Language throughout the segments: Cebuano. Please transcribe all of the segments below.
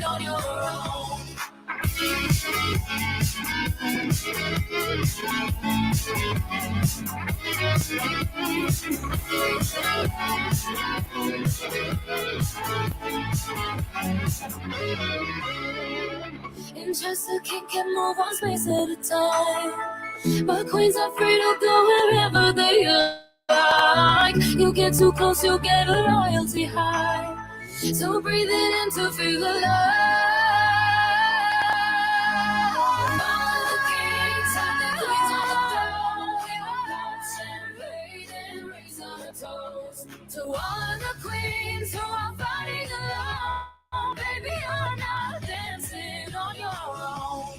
on your own. And just a king can move one space at a time. But queens are free to go wherever they like. You get too close, you'll get a royalty high. So breathe it in to feel alive. All the kings have their queens on the throne. We will pop champagne and raise our toast to all of the queens who are fighting alone. Baby, you're not dancing on your own.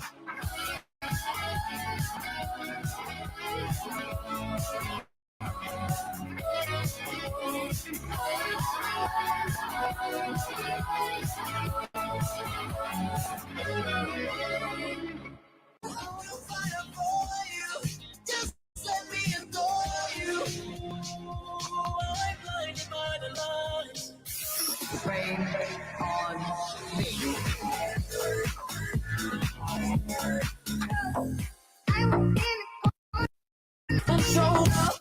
Just let me adore you. I'm blinded by the lights. Rain on me. Don't show up,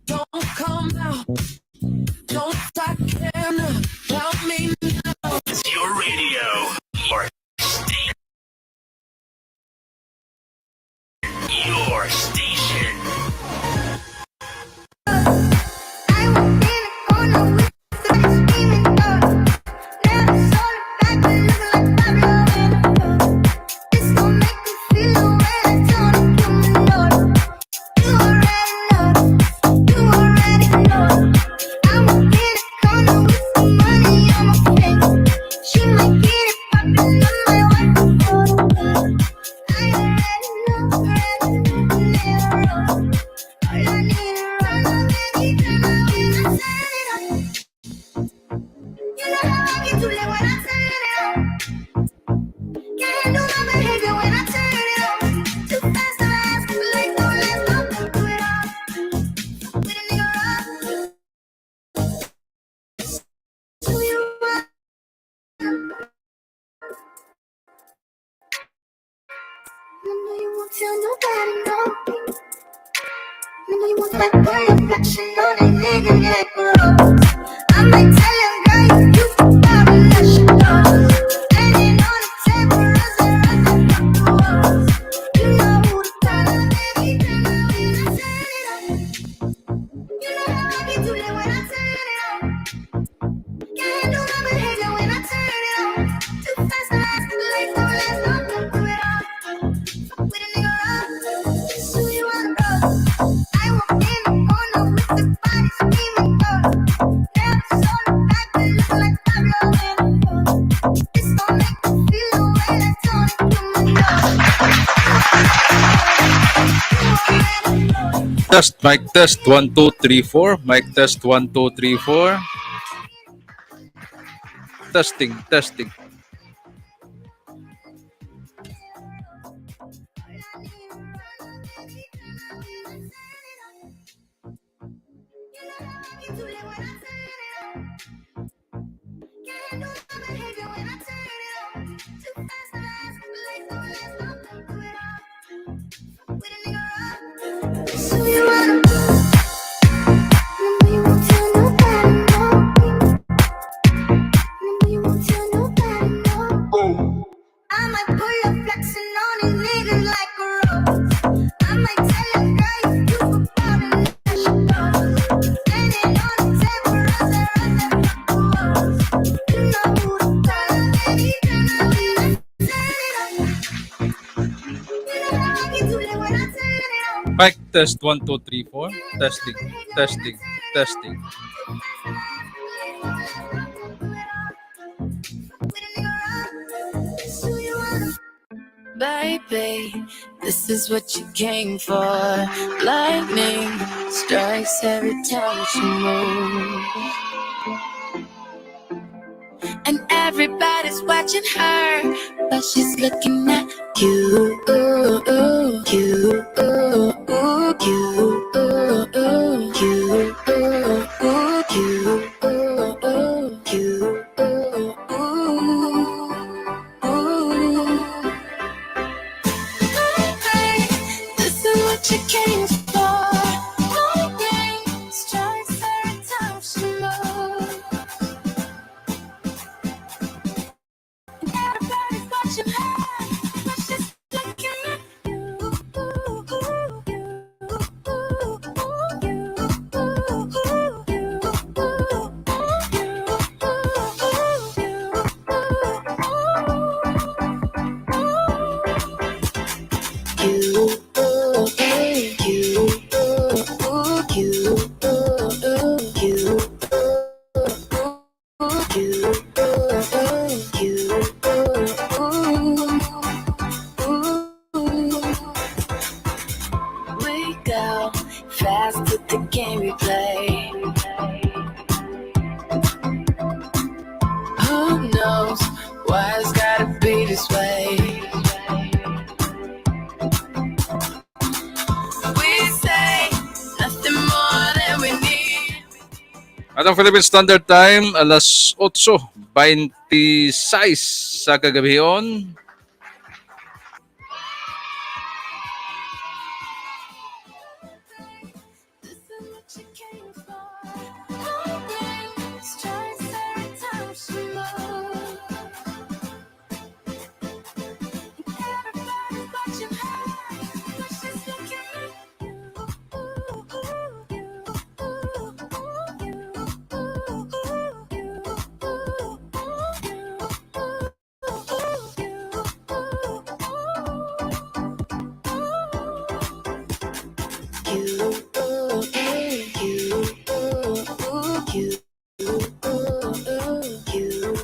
don't come out, don't stop caring about me now. It's your radio. Your station. Your station. I walk in the corner with the screaming dog. Never saw the back, but looking like Pablo in a club. This gon' make me feel the way I don't know. You already know. You already know. I walk in the corner with some money on my finger. She might get it poppin', I might wipe it for the club. I already know, already know, never wrong. All I need is run, baby, turn up when I turn it up. You know how I get too lit when I turn it up. Can't handle my behavior when I turn it up. Too fast to ask, like don't last, no, do it all. With a nigga up. So you want. I know you won't tell nobody, no. I know you want that boy reflection on a nigga like a rope. I might tell him, girl, you forgot to let you know. Standing on the table, rustling, rustling, fuck the walls. You know who to call, baby, turn up when I turn it up. You know how I get too lit when I turn it up. Can't handle my behavior when I turn it up. Too fast to ask, like don't last, no, don't do it all. Fuck with a nigga up, so you wanna roll. I walk in the corner with the body screaming dog. Never saw the back, but looking like Pablo in a club. This gon' make me feel the way like Tony Kushner. You already know. Test, mic test, 1, 2, 3, 4. Mic test, 1, 2, 3, 4. Testing, testing. So you wanna, you won't tell nobody, no. You won't tell nobody, no. I might pull up flexing on these niggas like a rope. I might tell a girl you forgot to let you know. Standing on the table, rustling, rustling, fuck the walls. You know who to call, baby, turn up when I turn it up. You know how I get too lit when I turn it up. Mic test, 1, 2, 3, 4. Testing, testing, testing. Baby, this is what you came for. Lightning strikes every time she moves. And everybody's watching her, but she's looking at you, you, you, you, you, you, you. Why it's gotta be this way? We say nothing more than we need. Atong Philippine Standard Time, alas 8:26 sa kagabihon. This is what you came for. Lightning strikes every time she moves. Everybody's watching her, but she's looking at you. You, you, you, you, you, you, you, you,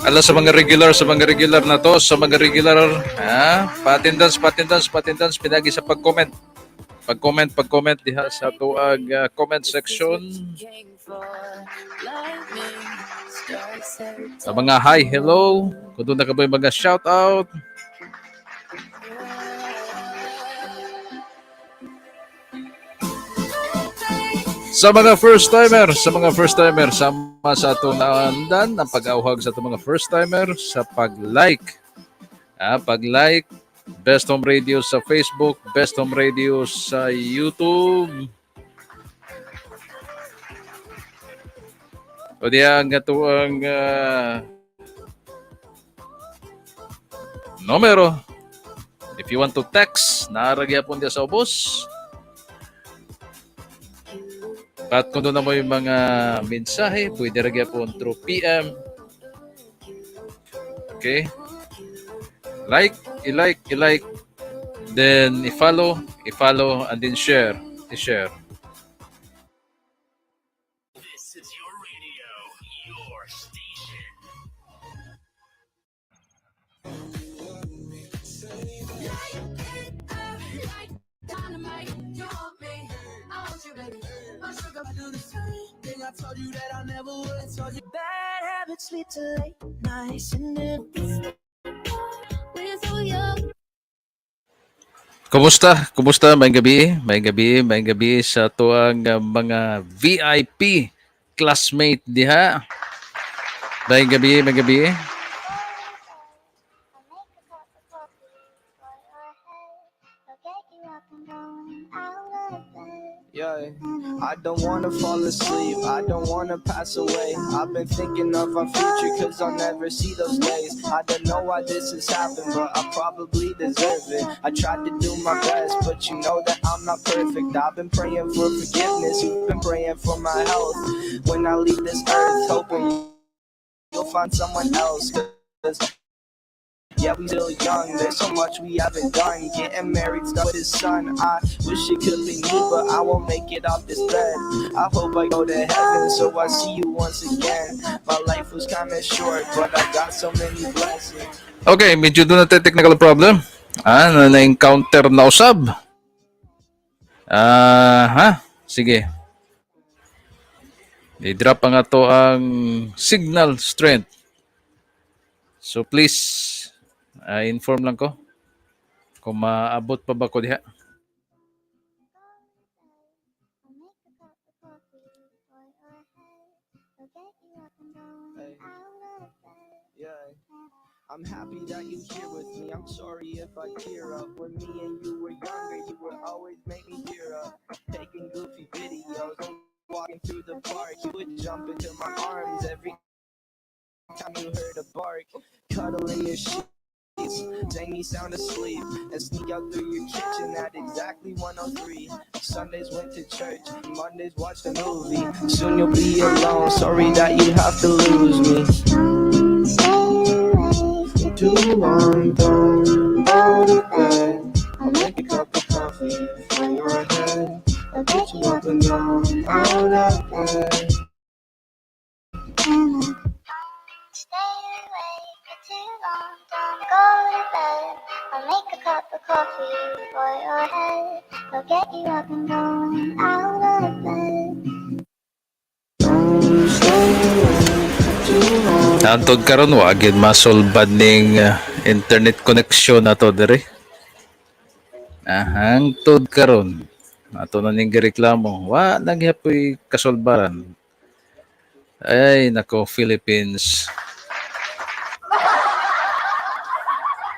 Ala sa mga regular na to, sa mga regular, ha? Pa-attendance, pa-attendance, pa-attendance, pinagi sa pag-comment. Pag-comment, pag-comment diha sa atuang comment section. Sa mga hi, hello, kung duna ka ba yung mga shout out. Sa mga first timer, sa mga first timer, sama sa atong naandan ang pag-auhag sa atong mga first timer sa pag-like. Pag-like Best Home Radio sa Facebook, Best Home Radio sa YouTube. O diya ang atuang numero. If you want to text, naa ra gyapon diya sa ubos. At kung duna moy mga mensahe, pwede ra gyapon through PM. Okay? Like, i-like, i-like, then i-follow, i-follow, and then share, i-share. This is your radio, your station. Like dynamite, you want me, I want you, baby. My sugar, I do the same thing I told you that I never would. Told you bad habits lead to late nights and then we're so young. Kumusta? Kumusta? Maayong gabi, maayong gabi, maayong gabi sa atuang mga VIP classmate diha. Maayong gabi, maayong gabi. I'll make a cup of coffee for your head. I'll get you up and going out of bed. Yeah, I don't wanna fall asleep. I don't wanna pass away. I've been thinking of our future, 'cause I'll never see those days. I don't know why this has happened, but I probably deserve it. I tried to do my best, but you know that I'm not perfect. I've been praying for forgiveness. You've been praying for my health. When I leave this earth, hoping you'll find someone else. 'Cause yeah, we still young. There's so much we haven't done. Getting married, stuck with his son. I wish it could be me, but I won't make it off this bed. I hope I go to heaven, so I see you once again. My life was kinda short, but I got so many blessings. Okay, medyo duna tay technical problem. Na na-encounter na usab. Ha? Sige. I-drop ang ato ang signal strength. So please, inform lang ko kung maabot pa ba ko diha. I'll make a cup of coffee for your head. I'll get you up and going Hey. out of bed. Yeah. I'm happy that you here with me. I'm sorry if I tear up. When me and you were younger, you would always make me tear up. Taking goofy videos, walking through the park, you would jump into my arms every time you heard a bark. Cuddle in your sheets, sang me sound asleep, and sneak out through your kitchen at exactly 1:03. Sundays went to church, Mondays watched a movie. Soon you'll be alone. Sorry that you have to lose me. Don't stay awake for Too long, don't go to bed. I'll make a cup of coffee for your head. I'll Get you up and down out of bed. Stay awake for too long, don't go to bed. I'll make a cup of coffee for your head. I'll get you up and going out of bed. Don't stay awake for too long. Hangtod karon wa gyud masulbad ning internet connection nato diri. Ah, hangtod karon ato na ning gireklamo, wa na gihapoy kasulbaran. Ay nako, Philippines.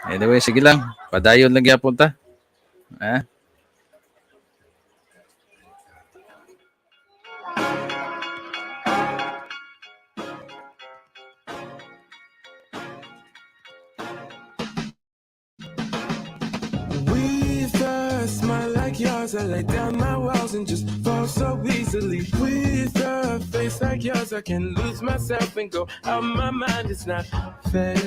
Anyway, sige lang. Padayon lang gyapon ta. Ah? With a smile like yours, I lay down my walls and just fall so easily. With a face like yours, I can lose myself and go out my mind. It's not fair.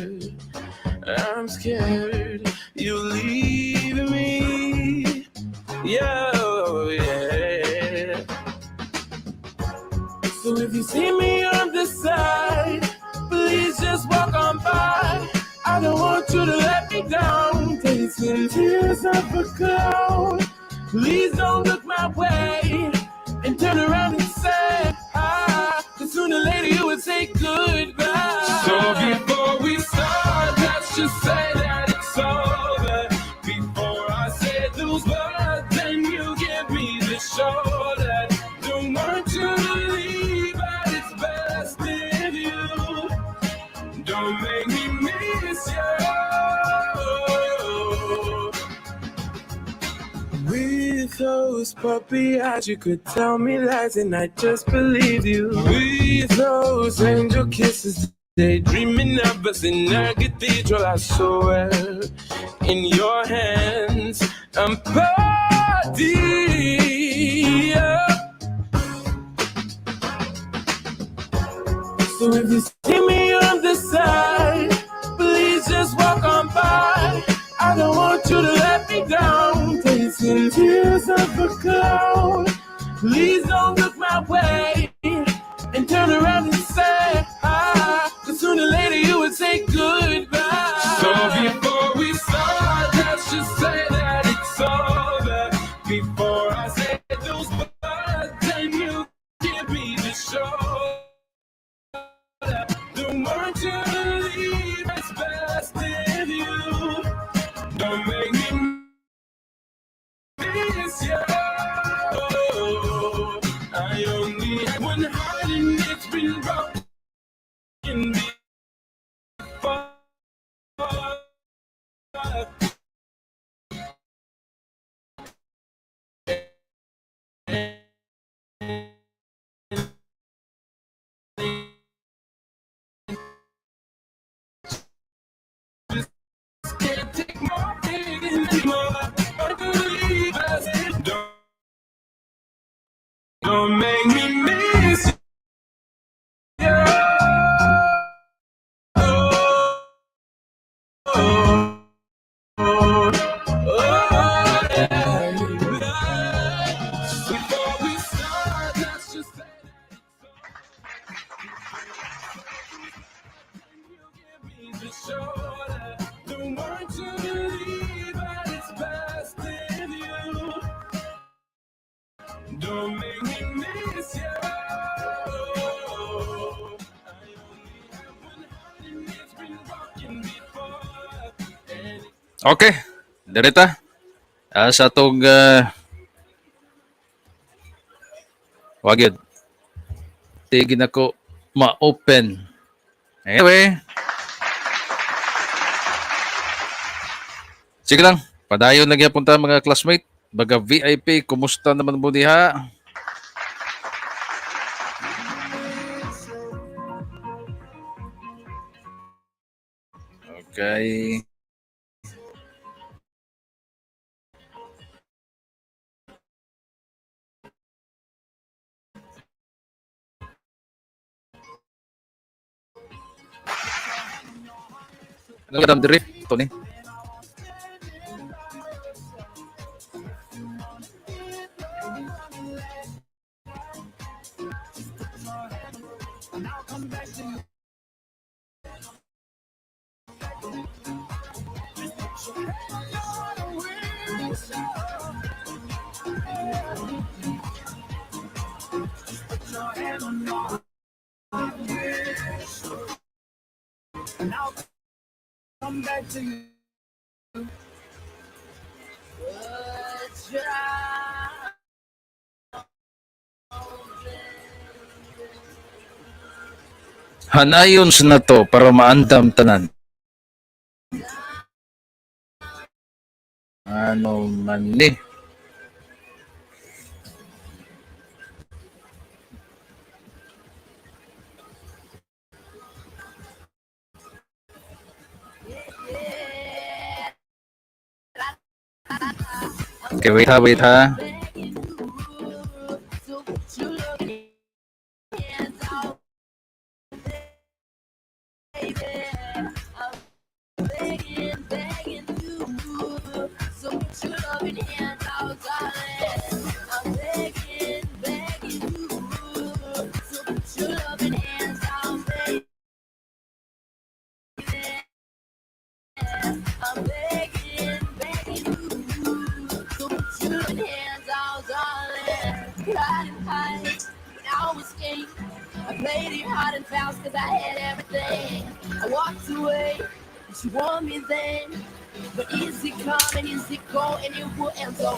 I'm scared you leave me. Yeah, oh, yeah. So if you see me on the side, please just walk on by. I don't want you to let me down. Tasting tears of a clown. Please don't look my way and turn around and say, ah, 'cause sooner or later you would say goodbye. So before we start, let's just say that it's over. Before I say those words, then you give me the shoulder. Don't want you to leave, but it's best if you don't make me miss you. With those puppy eyes, you could tell me lies and I just believe you. With those angel kisses, daydreaming of us in a cathedral, I swear. In your hands, I'm party. So if you see me on the side, please just walk on by. I don't want you to let me down. Tasting tears of a clown. Please don't look my way and turn around and say, ah, 'cause sooner or later you would say goodbye. So before we start, let's just say that it's over. Before I say those words, then you give me the show. Don't want you to leave, it's best if you don't make me miss you. I only have one heart and it's been broken before. Can't take more pain anymore. I believe I said don't make me miss you. Oh, yeah. Before we start, let's just say that you give me the shoulder. Don't want you to leave, but it's best if you don't make me miss you. I only have one heart and it's been broken before. And Okay. Direta. Ah, sa atong wag yun. Tigin ako ma-open. Anyway. Sige lang. Padayon lang gyapon ta, mga classmate. Baga VIP, kumusta naman mo diha? Okay. Ano ka diri? Tony. Come back to you. But you're Hanayon sa nato para maandam tanan. Ano man ni? Okay, wait ha, wait ha. Begging you to put your loving hands out, baby. I'm begging, begging you to put your loving hands out, darling. I'm begging, begging you to put your loving hands out, baby. I'm begging, begging you to put your loving hands out, darling. Riding high when I was king. I played it hard and fast 'cause I had everything. I walked away, and she want me then. But easy come and easy go, and it will end so.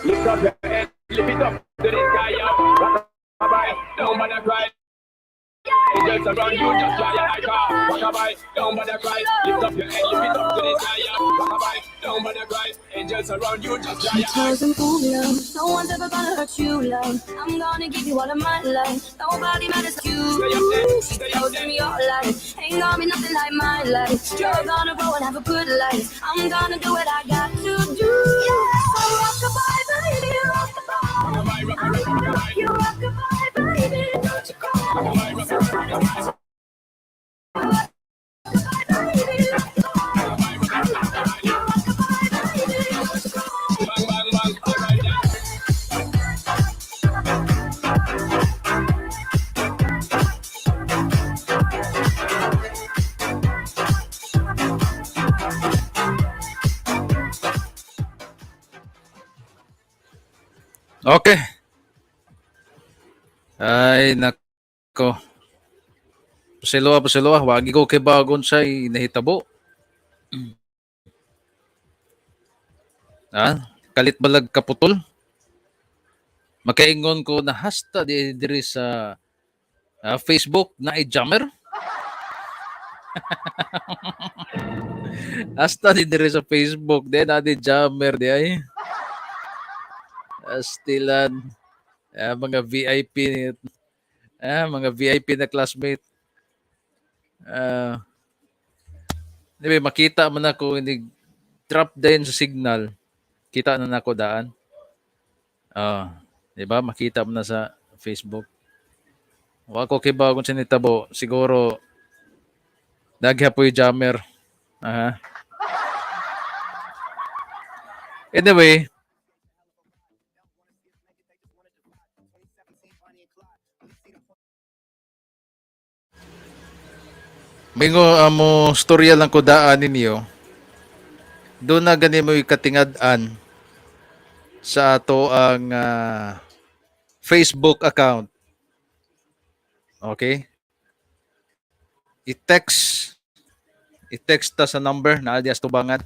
Lift up your head, lift it up to the sky, yo. Rock-a-bye, don't bother cry. Angels around you, just fly your high car. Rock-a-bye, don't bother cry. Lift up your head, lift it up to the sky, yo. Rock-a-bye, don't bother cry. Angels around you, just fly your high. Thousand love. No one's ever gonna hurt you, love. I'm gonna give you all of my love. Nobody matters to you. Shows me your life. Ain't gonna be nothing like my life. You're gonna grow and have a good life. I'm gonna do what I got to do. So rock-a-bye, baby, rock-a-bye. I'm gonna rock you, rock-a-bye, baby, don't you cry. So rock-a-bye, baby, rock-a-bye. I'm gonna rock you, rock-a-bye, baby, don't you cry. Bang, bang, bang, alright then. Okay. Ay, nako. Pasiloa, pasiloa. Wagi ko kay bagon sa nahitabo. Ah, kalit balag kaputol. Makaingon ko na hasta di diri sa Facebook na i-jammer. Hasta di diri sa Facebook di na di jammer di ay. Astilan. Mga VIP, mga VIP na classmate. Di ba, makita man ako hindi drop din sa signal. Kita na nako daan. Di ba? Makita mo na sa Facebook. Wa ko kibaw kung sinitabo. Siguro nagyapoy jammer. Aha. Anyway, Mingo amo storya lang ko daan ninyo. Doon na gani mo katingad-an sa ato ang Facebook account. Okay? I-text ta sa number na adi tubangan.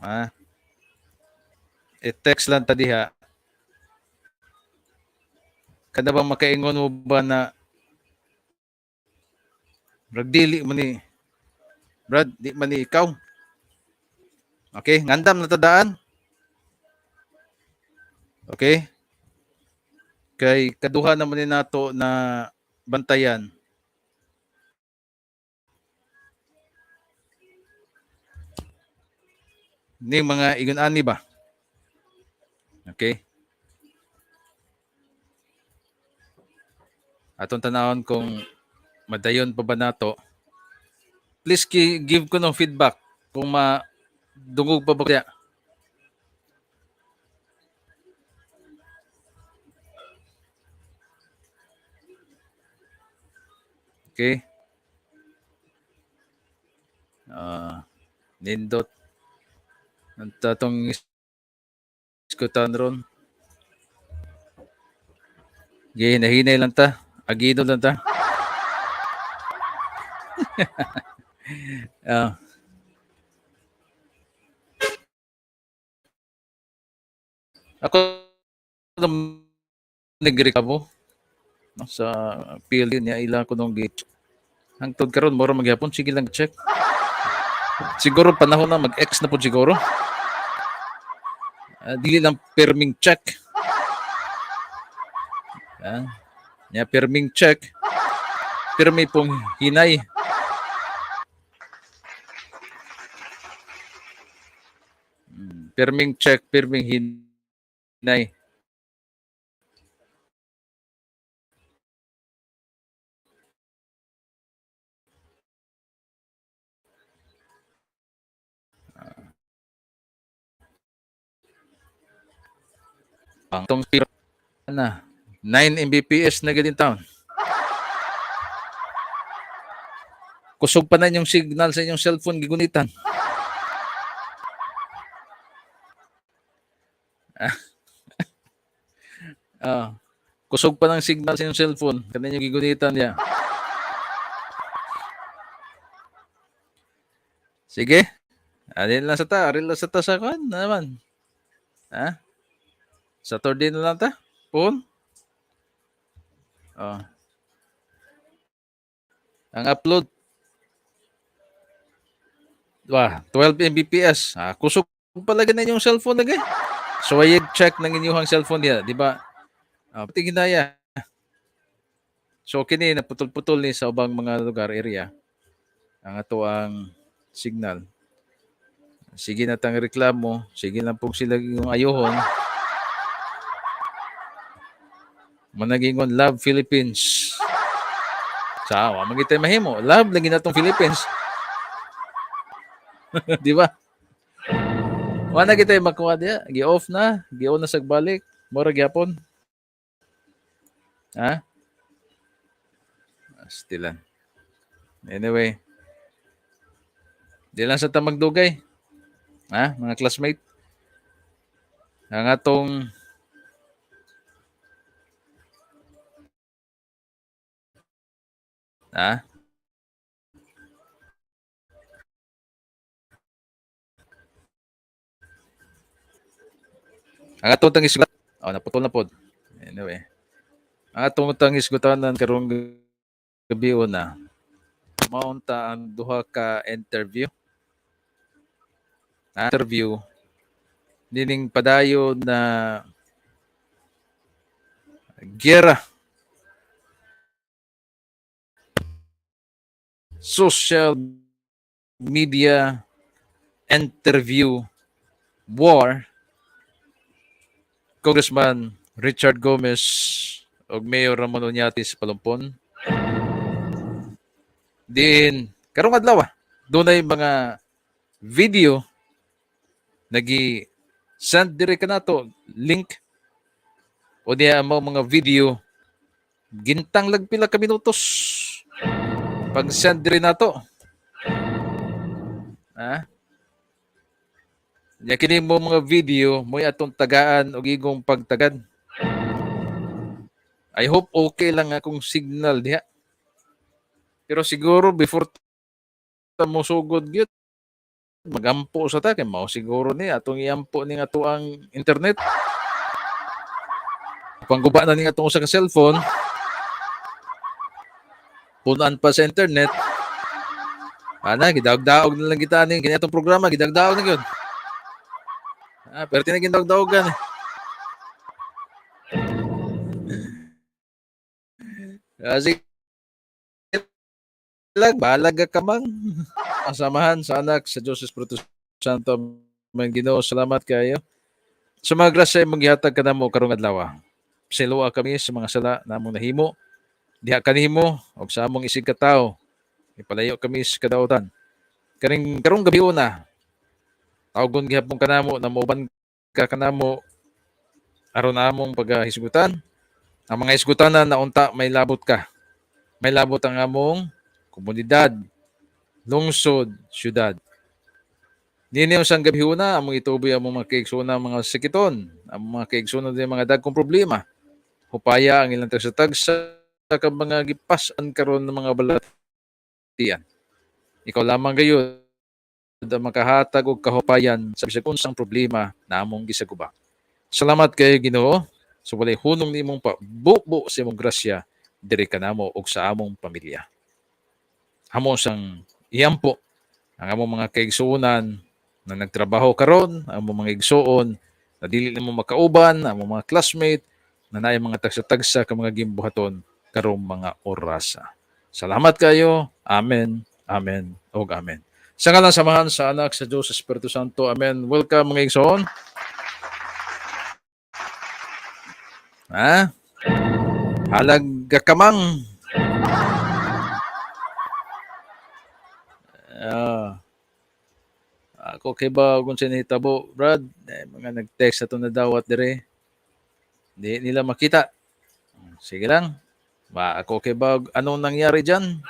Ah. I-text lang ta diha. Kada ba makaingon mo ba na Brad, dili man ni Brad, di man ni ikaw. Okay, ngandam na tadaan. Okay? Kay kaduha naman ni nato na bantayan. Ni mga ingon ani ba? Okay? Atong tanawon kung madayon pa ba nato. Please give ko ng feedback kung madungog pa ba kaya. Okay. Nindot. Ang tatong iskutan ron. Sige, nahinay lang ta. Agido lang ta. Ako nagreklamo no, sa PLD niya ila ko nung gate. Hangtod karon mura magyapon sige lang check. Siguro panahon na mag-ex na po siguro. Dili lang perming check. Yan. Nya perming check. Pirmi pong hinay. Pirming check, pirming hinay. Ang tong na 9 Mbps na gid taon. Kusog pa na inyong signal sa inyong cellphone gigunitan. Kusog pa ng signal sa inyong cellphone kaninyo gigunitan niya. Sige. Alin lang sa ta, alin lang sa ta sa kan naman. Ha? Saturday na lang ta? Pun? Oh. Ang upload, wah, 12 Mbps. Ah, kusog pala na inyong cellphone lagi. So ay check ng inyong cellphone diya, di ba? Ah, pati ginaya. So kini naputol-putol ni sa ubang mga lugar, area. Ang ato ang signal. Sige na tang reklamo, sige lang po sila yung ayuhon. Managingon love Philippines. Sa wa man gitay mahimo. Love lagi natong Philippines. Di ba? Wa na kitay makuha diya. Gi-off na, gi-on na sa balik. Mura gyapon. Ha? Astilan. Anyway. Di lang sa ta magdugay. Ha, mga classmate? Ang atong ha? Ang atong tangisgutan. Oh, naputol na pod. Anyway. Ang atong tangisgutanan karong gabi una. Maunta ang duha ka interview. Interview nining padayon na gera social media interview war, Congressman Richard Gomez ug Mayor Ramon Oñate sa Palumpon. Din karong adlaw dunay mga video nagi send dire kanato link o diya mo mga video gintang lagpila ka minutos pag send dire nato. Ha? Nya kini mo mga video mo'y atong tagaan og igong pagtagad. I hope okay lang akong signal diha. Pero siguro before ta mo sugod gyud magampo sa ta kay mao siguro ni atong iampo ni ato ang internet. Pangguba na ni atong usa ka cellphone. Punan pa sa internet. Ana, gidawg-daog na lang kita ani kini atong programa, gidawg-daog na gyud. Ah, pero tinagin daog-daogan. Ah, sige lang, bahalag ka mang. Samahan sa Anak, sa Diyos Espiritu Santo. Amen. Ginoo, salamat kayo sa mga grasya imong gihatag kanamo karong adlaw. Siloa kami sa mga sala na among nahimo diha kanimo ug sa among isig katawo. Ipalayo kami sa kadautan. Kaning karong gabi una, tawgon gihapon kanamo na mouban ka kanamo aron among pagahisgutan. Ang mga hisgutanan na unta may labot ka. May labot ang among komunidad, lungsod, syudad. Nini sang gabi una, among ituboy among mga kaigsoona mga sakiton, ang mga kaigsoona din mga dagkong problema. Hupaya ang ilang tagsa-tagsa ka mga gipas-an karon ng mga balatian. Ikaw lamang gayud ang makahatag og kahupayan sa bisag unsang problema na among gisaguba. Salamat kay Ginoo sa walay hunong nimong pabubo sa imong grasya diri kanamo ug sa among pamilya. Amo sang iampo ang among mga kaigsuonan na nagtrabaho karon, ang among mga igsuon na dili nimo makauban, ang among mga classmate na naay mga tagsa-tagsa ka mga gimbuhaton karong mga orasa. Salamat kayo. Amen. Amen. Ug amen. Sa ngalan samahan sa Anak, sa Diyos, sa Espiritu Santo. Amen. Welcome, mga igsoon. Ha? Halag kamang. Ako kay ba kung sa nahitabo, Brad, eh, mga nag-text ato na dawat dire. Di nila makita. Sige lang. Ba, ako kay ba anong nangyari diyan?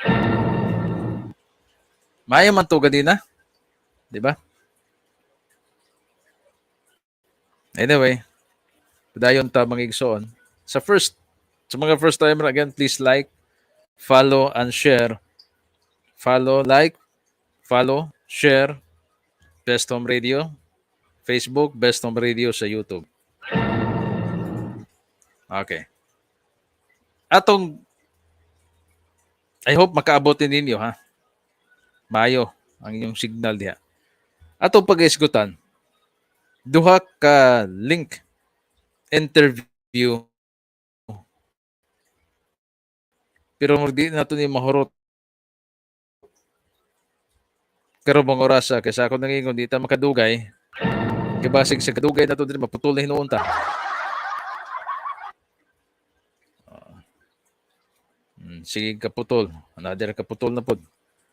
Maayo man to ganina. Di ba? Anyway, padayon ta mga igsoon. Sa mga first timer again, please like, follow and share. Follow, like, follow, share Best Home Radio, Facebook, Best Home Radio sa YouTube. Okay. Atong I hope makaabot din ninyo, ha. Mayo ang inyong signal diha. Atong pag-isgutan, duha ka link interview, pero di nato ni mahurot karon mga orasa kay sa ako nangingon, di ta makadugay kay basig sa kadugay nato diri, maputol na hinuon ta. Sige kaputol, another kaputol na pod.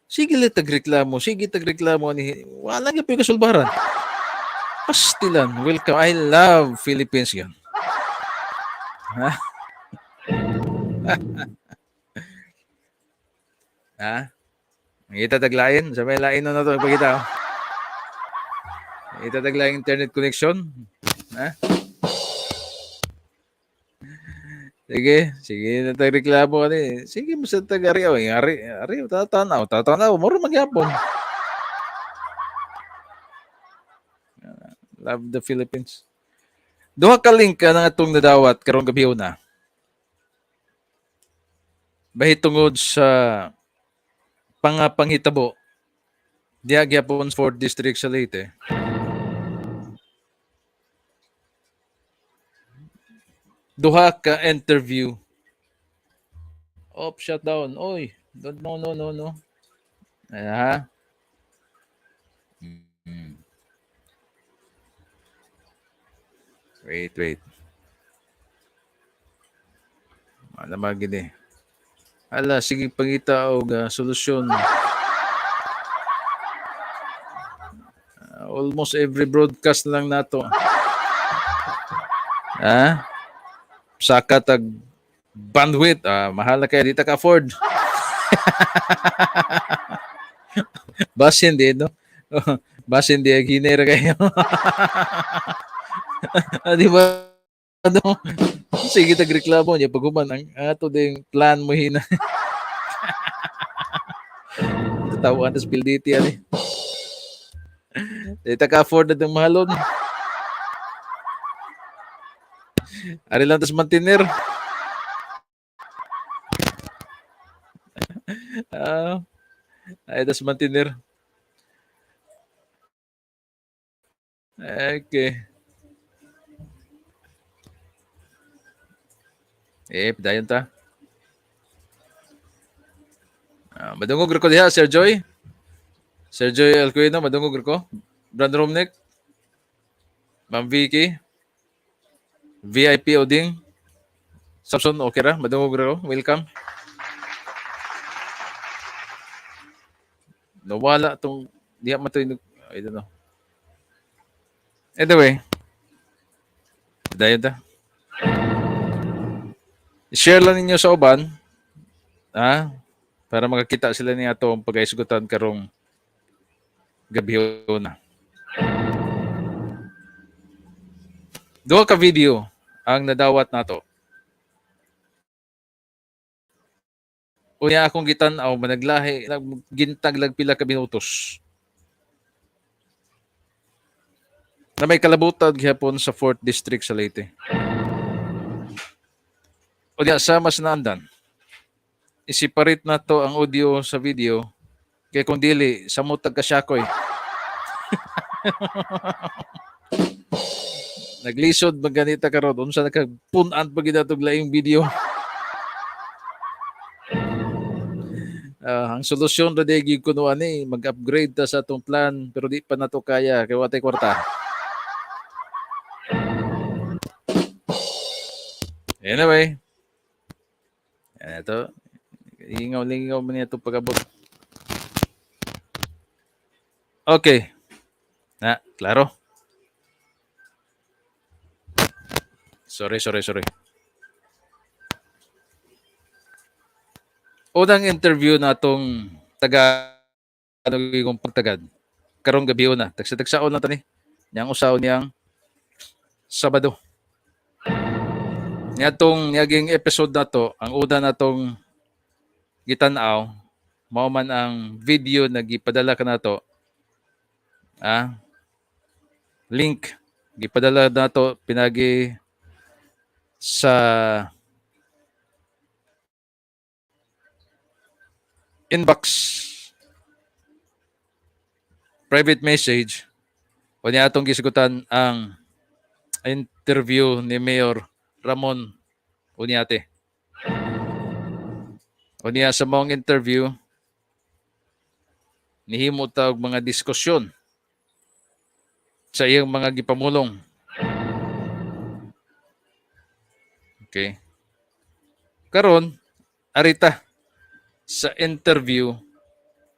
Sige lang tagreklamo, sige tagreklamo ani wala gyud po'y kasulbaran. Pastilan, welcome. I love Philippines yan. Ha? Ha? Kita taglain, sa may lain na to ipakita. Oh. Kita taglain internet connection. Ha? Sige, sige na tagreklamo ani. Sige mo sa tagari, oh, ari, ari tatanaw, tatanaw, muro magyapon. Love the Philippines. Duha ka link ka na atong nadawat karong gabi na. Bahi tungod sa pangapanghitabo diha gyapon 4th District sa Leyte. Duha ka interview. Op, shutdown. Oy, don't, no, no, no, no. Ayan, ha? Wait, wait. Wala man gini. Ala, sige pangita og solusyon. Almost every broadcast na lang nato. Ha? Saka tag bandwidth, mahal na kaya di ta ka afford. Basin di, no? Basin di, ginera kayo. Di ba? Ano? Sige, tagreklamo niya. Pag human, ang ato ding plan mo hina. Tatawaan tas PLDT yan eh. Di ta ka afford na itong mahalon. Ari lang tas maintainer. Ay tas maintainer. Okay. Eh, padayon ta. Madungog ra ko diha, Sir Joy. Sir Joy Alcuino, madungog ra ko. Brand Romnick. Ma'am Vicky. VIP Oding. Samson, okay ra? Madungog ra ko. Welcome. Nawala tong diha man to, I don't know. Anyway, padayon ta. I-share lang ninyo sa uban, ha? Para makakita sila niya atong pag-aisgutan karong gabi na. Duha ka video ang nadawat nato. Unya akong gitan-aw managlahi gintag lag pila ka minutos. Na may kalabutan gihapon sa 4th District sa Leyte. Unya sama sa naandan, isiparit na to ang audio sa video kay kung dili samot tag kasyakoy. Naglisod man ganita karon unsa nakapun-an pa gid atong laing video. Ang solusyon ra di gyud kuno ani mag-upgrade ta sa atong plan pero di pa nato kaya kay wa tay kwarta. Anyway, ito, ingaw-lingaw man niya itong pag-abot. Okay. Na, klaro. Sorry, sorry, sorry. Unang interview na itong taga ano kong pagtagad. Karong gabi na. Tagsa-tagsaon lang tani. Niyang usaw niyang Sabado. Niya tong niyaging episode na to, ang una na tong gitan-aw, mao man ang video na gipadala ka nato. Link gipadala nato pinagi sa inbox, private message, o niya atong gisgutan ang interview ni Mayor Ramon Oñate. O niya sa maong interview, nihimo ta og mga diskusyon sa iyang mga gipamulong. Okay. Karon, arita sa interview,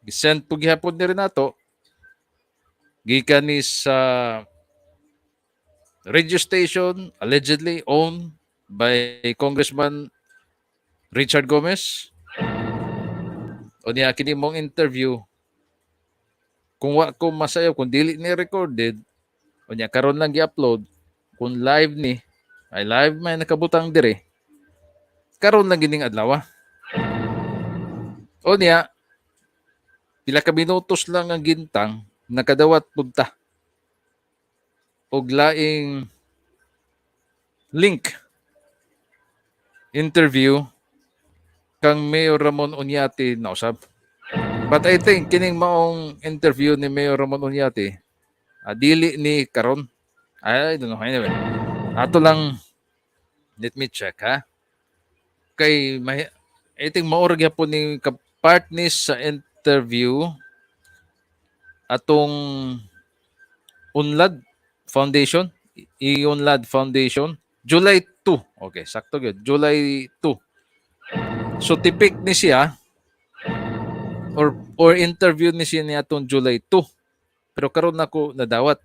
gisend po gihapon ni Renato gikan ni sa radio station allegedly owned by Congressman Richard Gomez. O niya kini mong interview, kung wa ko masayo, kung dili ni recorded, o niya karon lang gi-upload, kung live ni, ay live may nakabutang dire karon lang gining adlaw. O niya pila ka minutos lang ang gintang, nakadawat pud ta og laing link, interview kang Mayor Ramon Oñate na usab. But I think kining maong interview ni Mayor Ramon Oñate, dili ni karon. I don't know. Anyway, ato lang, let me check ha. Kay may, I think mao ra gyapon ni part ni sa interview atong Unlad Foundation, Unlad Foundation, July 2. Okay, sakto gyud. July 2. So tipik ni siya or interview ni siya ni atong July 2. Pero karon nako nadawat.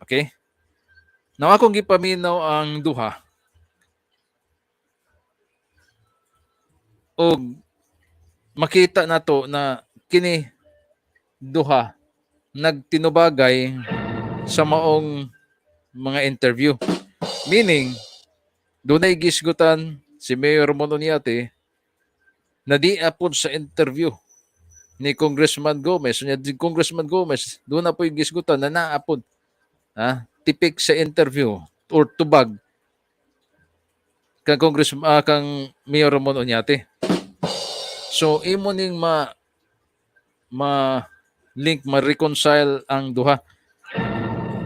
Okay? Now akong gipaminaw ang duha. Og makita nato na kini duha nagtinubagay sa maong mga interview. Meaning, dunay gisgutan si Mayor Ramon Oñate na di apod sa interview ni Congressman Gomez. Unya, di Congressman Gomez, doon na po yung gisgutan na naapod. Ha? Tipik sa interview or tubag kang Congress kang Mayor Ramon Oñate. So imo ning ma ma link, ma-reconcile ang duha.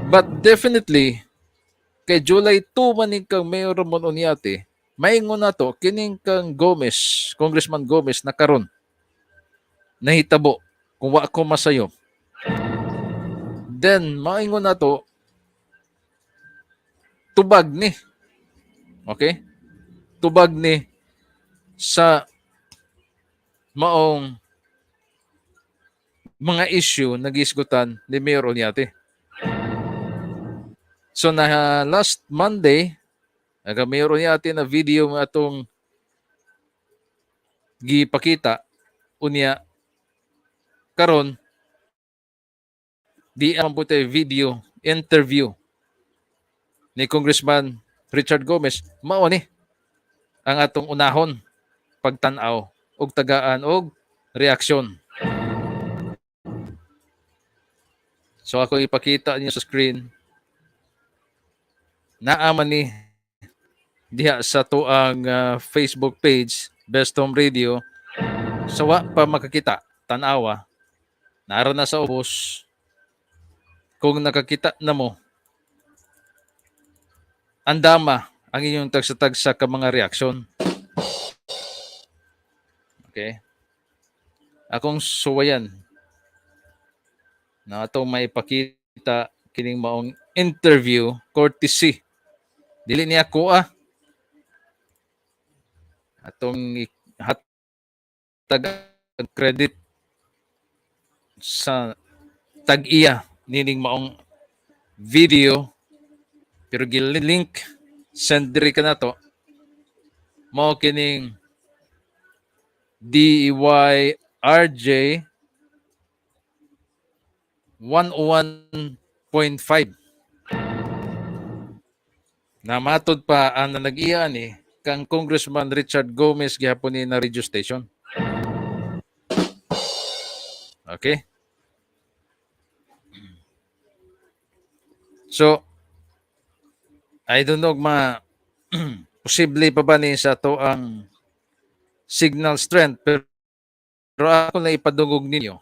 But definitely kay July 2 man ning kang Mayor Ramon Oñate, maingon na to kining kang Gomez, Congressman Gomez na karon nahitabo, kung wa ko masayo. Then maingon na to tubag ni. Okay? Tubag ni sa maong mga issue na gisgutan ni Mayor Oñate. So na last Monday, aga Mayor Oñate na video nga atong gipakita, unya karon di ang po tayo video interview ni Congressman Richard Gomez, mao ni ang atong unahon pagtan-aw og tagaan og reaksyon. So ako ipakita niyo sa screen. Naa man ni diha sa tuang Facebook page, Best Home Radio. Sa wa pa makakita, tan-awa. Nara na sa ubos. Kung nakakita na mo, andama ang inyong tagsa-tagsa ka mga reaksyon. Okay? Akong suwayan na atong maipakita kining maong interview courtesy. Dili niya ko ah. Atong hatag credit sa tag-iya nining maong video, pero gilink send diri ka nato, mao kining DYRJ 101.5 na matod pa ang nag-iya ni kang Congressman Richard Gomez gihapon ni na radio station. Okay? So, I don't know ma posible pa ba ni sa ato ang signal strength, pero ako na ipadungog ninyo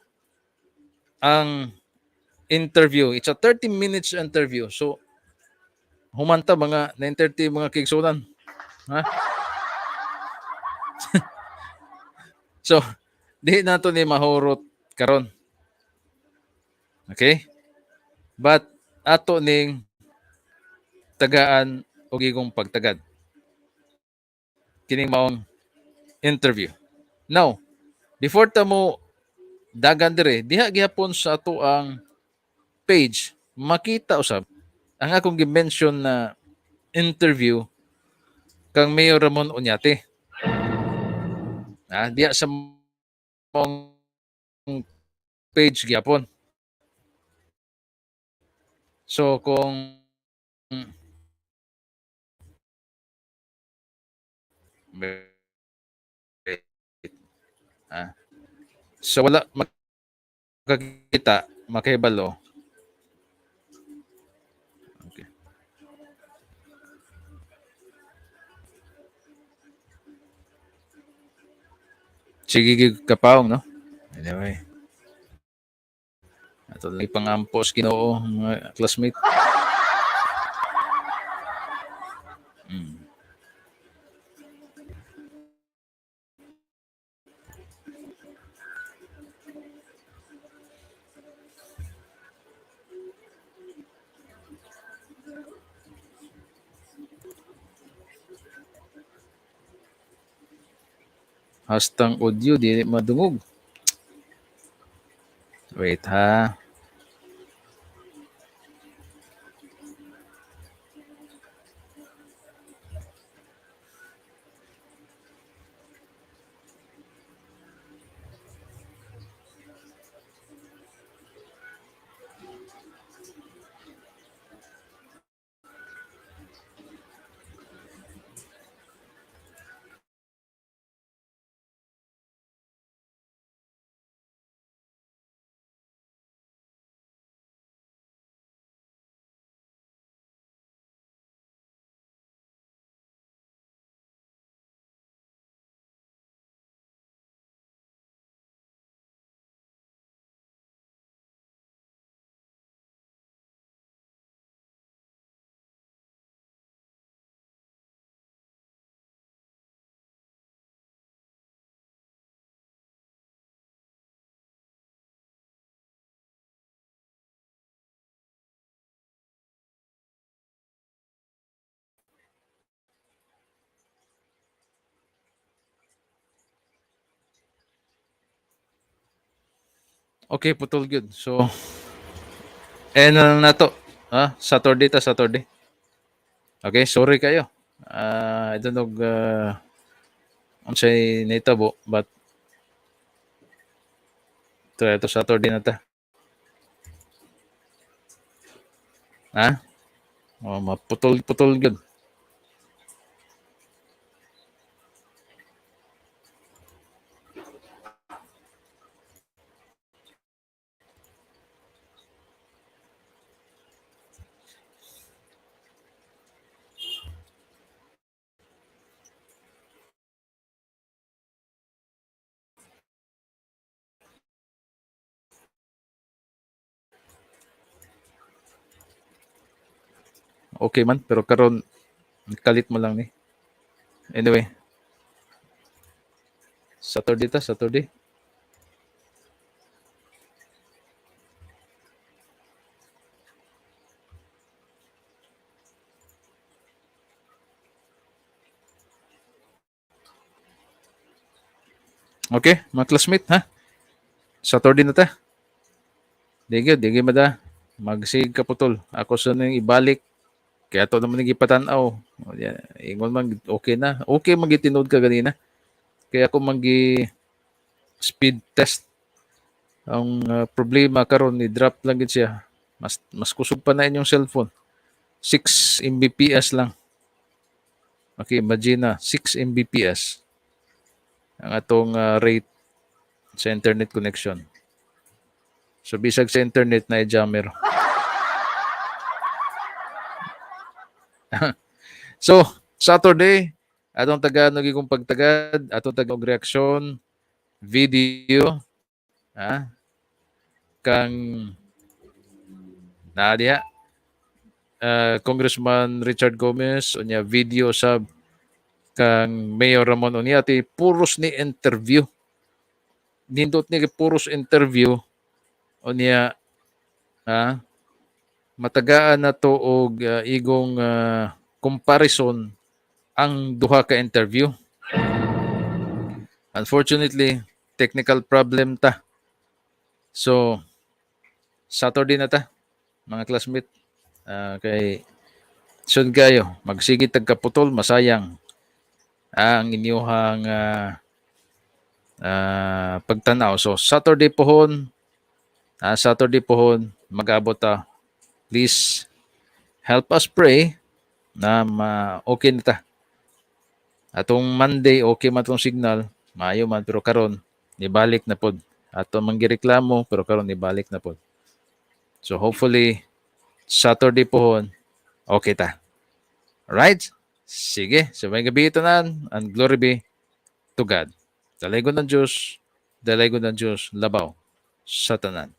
ang interview. It's a 30 minutes interview. So, humanta mga 9:30, mga kaigsuonan. Ha? So, di nato ni mahurot karon. Okay? But ato ning tagaan og igong pagtagad kining maong interview. Now, before ta mo dagan dire, diha gihapon sa ato ang page, makita usab ang akong gi-mention na interview kang Mayor Ramon Oñate. Ah, diha sa maong page gihapon. So kung wait. Ah. So wala makakita, makahibalo. Okay. Sige gig kapaong, no? Anyway. Ato lang ipangampos Ginoo, mga classmate. Hastang audio di madungog. Wait ha. Okay, putol gyud. So, eh na lang nato. Ah, Saturday ta, Saturday. Okay, sorry kayo. I don't know unsay nahitabo, but try to Saturday na ta. Ha? Oh, maputol-putol gyud. Okay man, pero karon kalit mo lang ni. Anyway. Saturday ta, Saturday. Okay, mga classmate, ha? Saturday na ta. Dige, dige mada. Magsig kaputol. Ako sa nang ibalik. Kaya to naman nagipatan-aw. O, yan. Ingon man, okay na. Okay, magitinood ka ganina. Kaya ako magi speed test. Ang problema karon ni drop lang gid siya. Mas kusog pa na inyong cellphone. 6 Mbps lang. Okay, imagine na 6 Mbps ang atong rate sa internet connection. So bisag sa internet na i-jammer. So, Saturday, atong tagaan og igong pagtagad, atong tagaan og reaksyon, video, kang naa diha Congressman Richard Gomez, unya video sa kang Mayor Ramon Oñate. Puros ni interview, nindot ni kay puros interview. Unya matagaan na to og igong comparison ang duha ka interview. Unfortunately, technical problem ta, so Saturday na ta, mga classmate. Kay soon kayo magsige tag kaputol, masayang ang inyuhang pagtanaw. So Saturday pohon, Saturday pohon mag-abot ta. Please help us pray na ma okay na ta. Atong Monday, okay man tong signal, maayo man, pero karon nibalik na pod. Ato man gireklamo, pero karon nibalik na pod. So hopefully Saturday pohon okay ta. Alright? Sige, so maayong gabii tanan and glory be to God. Dalaygon ng Diyos, dalaygon ng Diyos, labaw sa tanan.